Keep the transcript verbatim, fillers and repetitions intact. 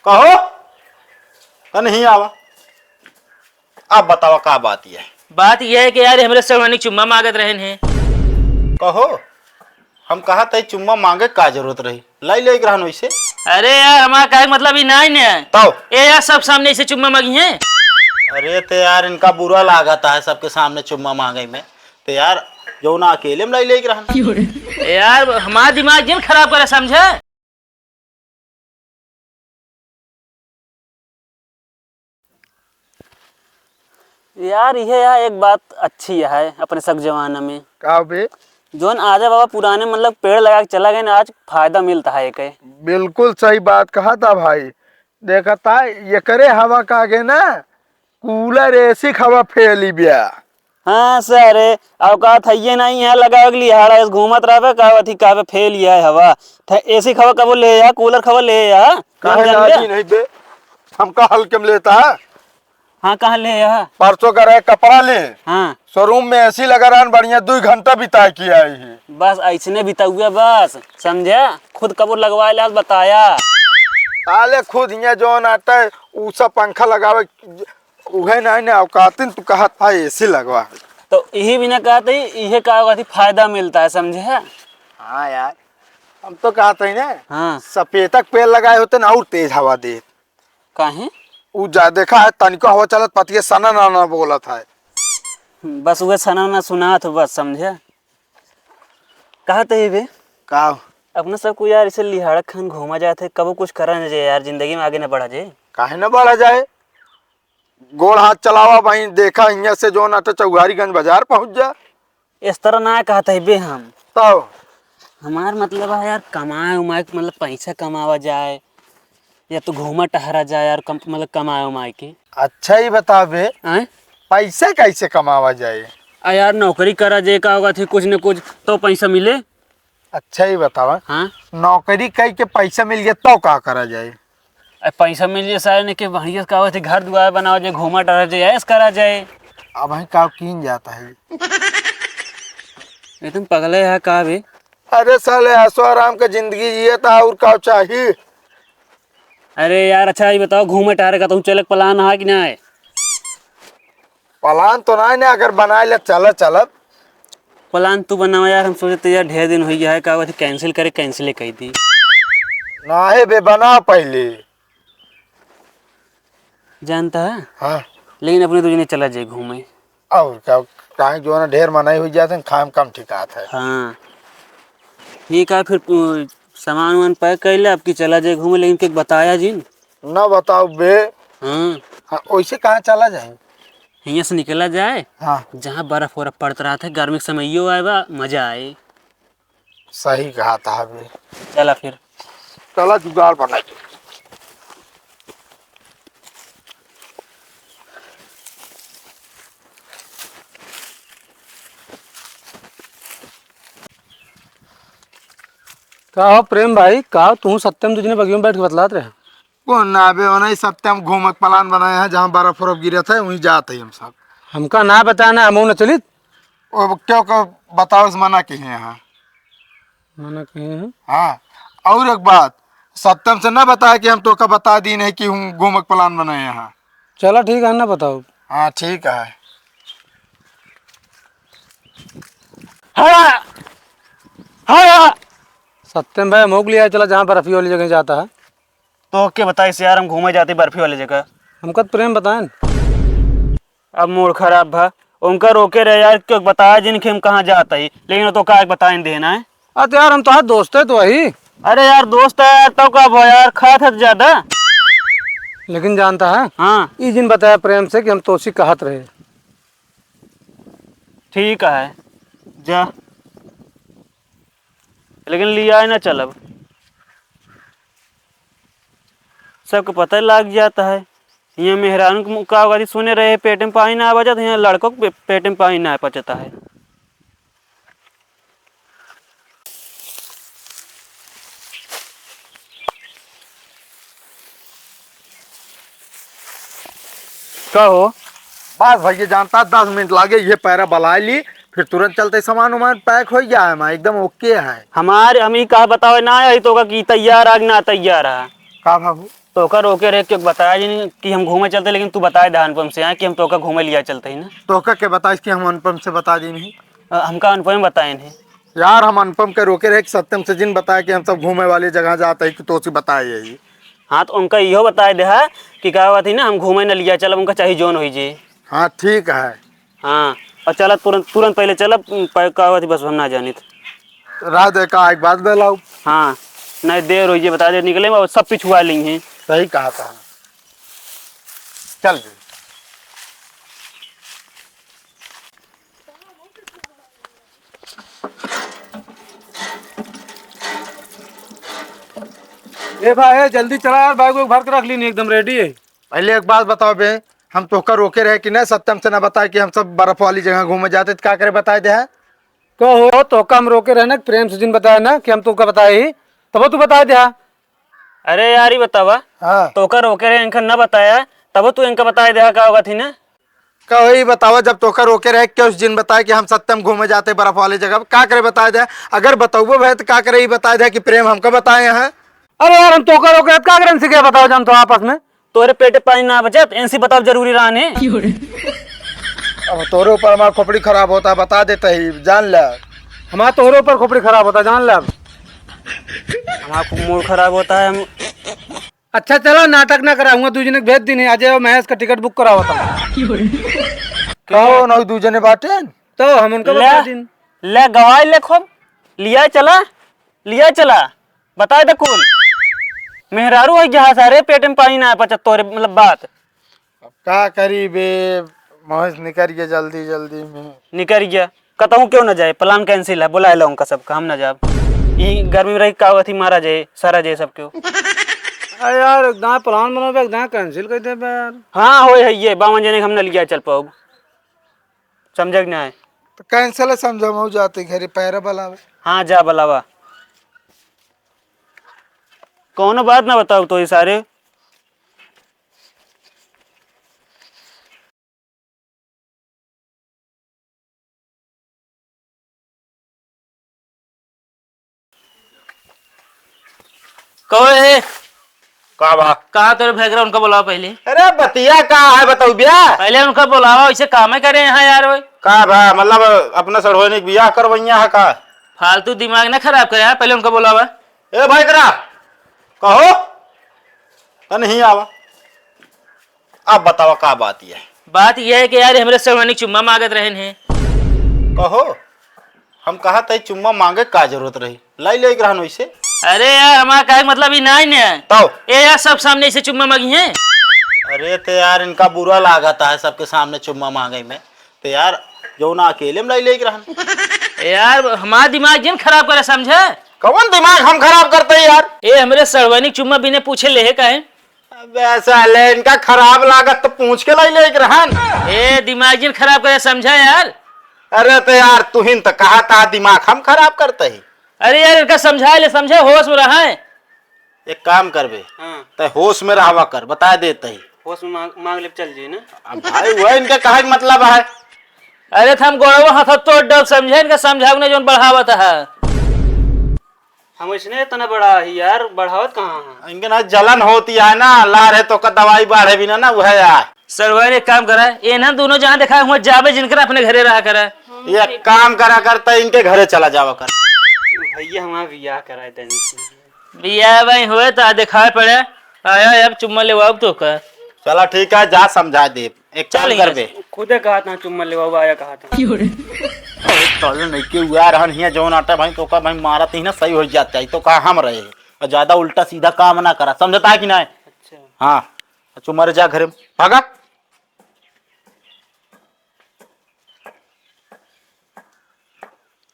कहो, कनही आवा। अब बतावा का बात ये? बात ये है कि यार, हमरे से उन्हनी चुम्मा मांगत रहन हैं। कहो, हम कहा तई चुम्मा मांगे का जरूरत रही? लाई ले ग्रहण वैसे। अरे यार, हमारा कहे के मतलब ही नाई ने। तब? ए यार, सब सामने इसे चुम्मा मांगी हैं। अरे ते यार, इनका बुरा लागत है सबके सामने चुम्मा मांगे में। ते यार, जो ना अकेले में लाई ले ग्रहण। ए यार, हमारा दिमाग जिन खराब करे, समझे? यार, इहे यहाँ एक बात अच्छी है अपने सब जमाना में। का बे? जौन आजा बाबा पुराने मतलब पेड़ लगा के चला गए ना, आज फायदा मिलता है एक। बिल्कुल सही बात कहा था भाई। देखा था, एकरे हवा का आगे ना कूलर एसी क हवा फेल ही बिया। हाँ सर, औकात है ये नहीं है, लगावे के लिए हाड़ा इस घूमत रहबे, का अथी का पे फेल ही है हवा। ठ-, एसी क हवा कबो ले या, कूलर क हवा ले या। काहे जान ले? राजी नहीं बे, हमका हल्के में लेता है। हाँ, कहाँ ले या? परसों का रहे कपड़ा ले। हाँ। शोरूम में एसी लगा रहन, बढ़िया दुई घंटा बिता के आई है। बस ऐसने बिताउए बस, समझे? खुद कबो लगवा ले, बताया। साले खुद हियाँ जौन आटे, ऊ सब पंखा लगावे, उहे नाई ने औकातिन तू कहत था एसी लगवा। तो यही बिना कहत ही, इहे का कहत ही फायदा मिलता है, समझे? हाँ यार, हम तो कहत ही ना, हाँ। सपेता क पेड़ लगाए होते ना और तेज हवा देत। काहे? उ जा देखा है, तनिको हवा चलत पतिये सना ना ना बोलत है। बस उहे सना ना सुनात हो बस, समझे? कहत ही बे? का? अपना सब को यार इसे लिहाड़ा खान घूमा जात है, कबो कुछ करा न जाए यार, जिंदगी में आगे न बढ़ा जाए। काहे न बढ़ा जाए? गोड़ हाथ चलावा भाई, देखा हियाँ से जो ना तो चौहारीगंज बाजार पहुँच जा। इस तरह ना कहत ही बे हम। तब? हमार मतलब है यार, कमाए उमाए के मतलब पैसा कमावा जाए, या तो घूमा टहरा जाए यार, कम, मतलब कमाए उमाए के। अच्छा ही बताबे, आय? पैसा कैसे कमावा जाए? आ यार, नौकरी करा जाए, का होगा थी, कुछ न कुछ तो पैसा मिले। अच्छा ही बतावा, हाँ? नौकरी कई के पैसा मिल गया तो का करा जाए? अरे पैसा मिल जाए सारे ने के बढ़िया से का होगा थी, घर दुआर बनावा जाए, घूमा टहरा जाए, ऐश करा जाए। अब भाई का कीन जाता है? एकदम पगले है का बे? अरे साले, ऐशो आराम के जिंदगी जियत है, और का चाही? अरे यार, अच्छा, ये बताओ, घूमे टहरे का तुम चले के plan है कि ना है? Plan तो ना है ना, अगर बनाए ले, चला, चलब। Plan तू बनावा यार, हम सोचे तो यार, ढेर दिन हो गया है, का बात है, cancel करे, cancel ही कही थी। ना है बे, बना पहले। जानता है? हाँ। लेकिन अपने दो जने चला जाए घूमे। और का, काहे जो ना ढेर मनाई हो जाते हैं, खाए में कम ठिकात है। हाँ। ठीक है, फिर, अ, सामान वामान pack कर ले, आपकी चला जाए घूमे, लेकिन के बताया जिन। ना बताओ बे। हाँ। हाँ, वैसे कहाँ चला जाए? हियाँ से निकला जाए। हाँ। जहाँ बर्फ वर्फ पड़त रहत है, गर्मी के समयो आए बा, मजा आए। सही कहा था बे। चला फिर। चला जुगाड़ बना के। का हो प्रेम भाई, का हो तू सत्यम दुजने बगियों में बैठ के बतलात रहे? कौन ना बे, ओनही सत्यम घूमे के plan बनाए हैं, जहाँ बर्फ उर्फ गिरत है, वहीं जात है हम सब। हमका ना बताना, हमहू न चलित। ओ, क्यों को बताओ, इस मना के हैं यहाँ। मना कहे हैं? हाँ, और एक बात, सत्यम से ना बताया कि हम तोका बता दी नहीं कि हम घूमे के plan बनाए हैं। चला ठीक है, ना बताओ। हाँ, ठीक है। हरा! हरा! सत्यम भाई, मोक लिया चला, जहाँ बर्फी वाली जगह जाता है। तो के बताइस यार, हम घूमे जाते बर्फी वाली जगह। हमका तो प्रेम बताएन। अब मूड खराब भा, उनका रोके रहे यार, क्यों बताया जिन कि हम कहाँ जात ही, लेकिन वो तो का बताइन देना है। अरे यार, हम तो आज दोस्त है तो वही। अरे यार, दोस्त है यार, तो का भा यार, खात है ज्यादा। लेकिन जानता है, हाँ। ई जिन बताया प्रेम से कि हम तोसी कहत रहे। ठीक है, जा, लेकिन लिया ना चलब। सबको पता लग जाता है। यहाँ मेहरान को का बात सुने रहे, पेट में पानी ना बचत, यहाँ लड़कों को पे-, पेट में पानी ना पचता है। का हो? बस भैया, जानता है, दस मिनट लागे, ये पैरा बलाए ली, फिर तुरंत चलते सामान वामान pack हो गया है, मैं एकदम OK है। हमारे, हम ई कहा बतावे ना आई तो का कि तैयार आ कि ना तैयार आ। का बाबू? तोहका रोके रहे, क्यों बताया जी नहीं कि हम घूमे चलते, लेकिन तू बताए दे अनुपम से यहाँ कि हम तोहका घूमे लिया चलते ही ना। तोहका के बताइस कि हम अनुपम से बता दी नहीं? अ, हमका अनुपम बताए नहीं। यार, हम अनुपम के रोके रहे कि सत्यम से जिन बताया कि हम सब घूमे वाली जगह जाते ही कि तो से बताए यही। हाँ, तो उनका इहो बताए दे हा कि का बात ही ना, हम घूमे न लिया चलब, उनका चाहे जोन होई जे। हाँ, ठीक है। हाँ, और चला तुरंत, तुरंत पहले चला, प-, का बात ही बस हम ना जानित। रात का एक बात बताओ। हाँ, नहीं देर होई जे, बता दे निकले में, और सब पिछुआ ली हैं। सही कहा था। चल बे। ए भाई, ए, जल्दी चला यार, बैग वैग भर के रख ली, एकदम रेडी है। पहले एक बात बताओ बे, हम तोहका रोके रहे कि नहीं सत्यम से ना बताए कि हम सब बर्फ वाली जगह घूमे जाते, तो का करे बताए दे है? कहो, तोहका हम रोके रहे ना, प्रेम से जिन बताए ना कि हम तोहका बताए ही, तब तू बताए दे है। अरे यार, ई बतावा, हाँ। तोहका रोके रहे, इनका ना बताया, तब तू इनका बताए दे, का होगा थी ना? का वही बतावा, जब तोहका रोके रहे, क्यों उस दिन बताए कि हम सत्यम घूमे जाते बर्फ वाली जगह, का करे बताए दे? अगर बतौबो भए, तो का करे ई बताए दे कि प्रेम हमका बताए हैं? अरे यार, हम तोहका रोके रहे, का करे इनसे क्या बताओ जान तो आपस में? तोहरे पेटे पानी ना बचत, इनसे बताओ जरूरी रहने। अब तोहरे ऊपर हमार खोपड़ी खराब होता, बता देते ही, जान ले। हमार तोहरे ऊपर खोपड़ी खराब होता, जान ले अब। हमारा खूब मूड खराब होता है, हम अच्छा, चला, नाटक ना करा, हुआ दू जने के भेज दीन है, अजय और महेश का टिकट बुक करावा था। कहो ना, दू जने बाटे। तो हम उनका ले, बता दीन। ले गवाई ले खूब, लिया चला, लिया चला, बताए दे कुल। मेहरारू है जहाँ सारे पेट में पानी ना पचत तोरे, मतलब, बात। अब का करी बे, महेश निकर गया जल्दी जल्दी में। निकर गया, कतहूँ क्यों ना जाए, प्लान कैंसिल है, बुलाए लो उनका सबका, हम ना जाब। ई गर्मी में रही का अथी मारा जाए, सारा जाए सब क्यों। अरे यार, एक दाएं प्लान बनावे, एक दाएं कैंसिल कर देबे यार। हाँ, होए है ये, बावन जने के हम ना लिया चल पाओ, समझे कि नहीं? तो कैंसिल है, समझा, हम जाते घरे पैरा बुलावे। हाँ, जा बुलावा, कौनो बात ना बताओ तो ये सारे। कहो हे। का बा? कहाँ तोरे भैगरा, उनका बुलावा पहले। अरे बतिया का है बताऊ बिया? पहले उनका बुलावा, वैसे कामे करे यहाँ यार। ओए का बा, मतलब अपना सड़ोनी के बियाह करवैया है का? फालतू दिमाग ना खराब करे यार, पहले उनका बुलावा। ए भैगरा, कहो, तनी ही आवा। अब बतावा का बात ये है? बात ये है कि यार हमरे सड़ोनी चुम्मा मांगत रहन है। कहो, हम कहा तई चुम्मा मांगे का जरूरत रही? लाई ले रहन वैसे। अरे यार, हमारा कहे के मतलब ई नाई ने। तौ? ए यार, सब सामने ऐसे चुम्मा मांगी हैं। अरे ते यार, इनका बुरा लागत है सबके सामने चुम्मा मांगे में। ते यार, जो ना अकेले में लाई ले रहन। ए यार, हमारा दिमाग जिन खराब करे समझे। कौन दिमाग हम खराब करते हैं यार? ए, हमरे सड़वैनी चुम्मा बिने पूछे लेहे काहे? अबे साले, इनका खराब लागत तो पूछ के लाई ले रहन। ए, दिमाग जिन खराब करे समझा यार। अरे तो यार, तुहिन तो कहा था दिमाग हम खराब करते ही। अरे यार, इनका समझा ले, समझे, होश में रहा है। एक काम करबे, हाँ। ते होश में रहवा कर, बता देते ही। होश में मांग, मांग ले, चल जी ना। अब भाई, वह इनका कहे के मतलब है। अरे, तो हम गोड़वा हाथ तोड़ डब समझे, इनका समझाओ ना, जोन बढ़ावत है। हम इसने इतना बड़ा ही यार, बढ़ावत कहाँ है? इनके ना जलन होती है ना, लार है तो का दवाई बाढ़े बिना ना, वह यार। सड़वैनी एक काम करा, इन्हन दोनों जहाँ देखा हुआ जाबे जिनकर अपने घरे रहा करा। ये काम करा करता, इनके घरे चला जावा कर। भैया हमारा बियाह कराए तनी। बियाह भाई हुए तो दिखाए पड़े, आया अब चुम्मा लेवाओ तो का। चला ठीक है, जा समझा दे। एक काम चल करबे। खुदे कहा था चुम्मा लेवाओ, आया कहा था। अरे तले नहीं के हुआ रहन हिया जौन आटा भाई तो का भाई मारत ही ना सही हो जाता है, तो का हम रहे। और ज्यादा उल्टा सीधा काम ना करा, समझता है कि नहीं? अच्छा। हाँ। चुम्मा रे जा घरे में। भागा।